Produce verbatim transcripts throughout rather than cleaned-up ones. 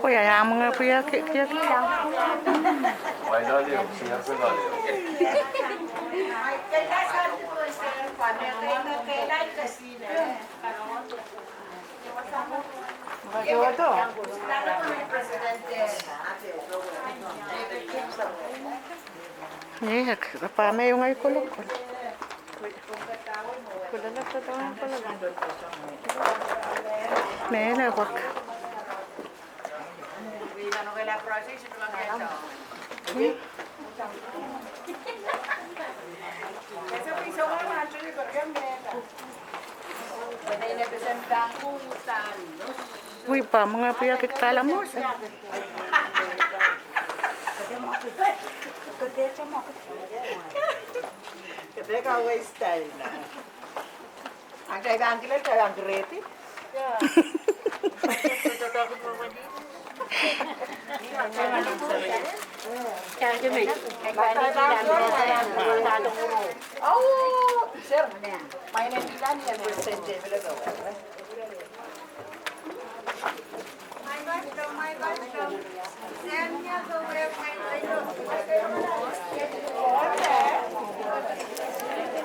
Pwe ia, ia mwenge pwe ia ki, ia ki. Ia, pahn me iang kolokol. Mehn wak. Wih, pahn mwenge pwe ia ki kalamos. Kete ka waste time na. Ang kailangan kila, kailangan ready. Oh, sir. Main bilan ia percentage level.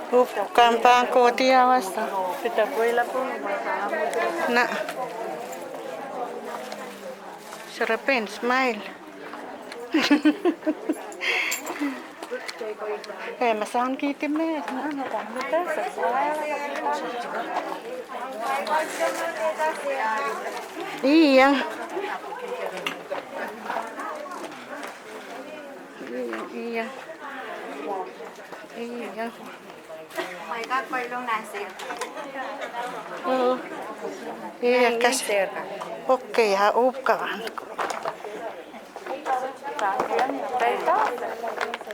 Upwukan pahn kohdi ia wasa. Na. Sarapen, smile. Eh, ma soang kihdi me. Ia. Ia, ia. Ia. Oh. Ia, kas. Okay, a upwukan.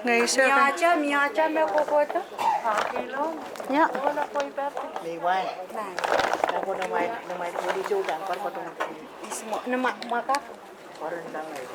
Ngehi sehkan. Miaja, miaja me kohkohdo. Ia. Ni wai. Nako na mai, na mai poli jo dan kar patong. Ismo, na ma, maka. Kar dan mai.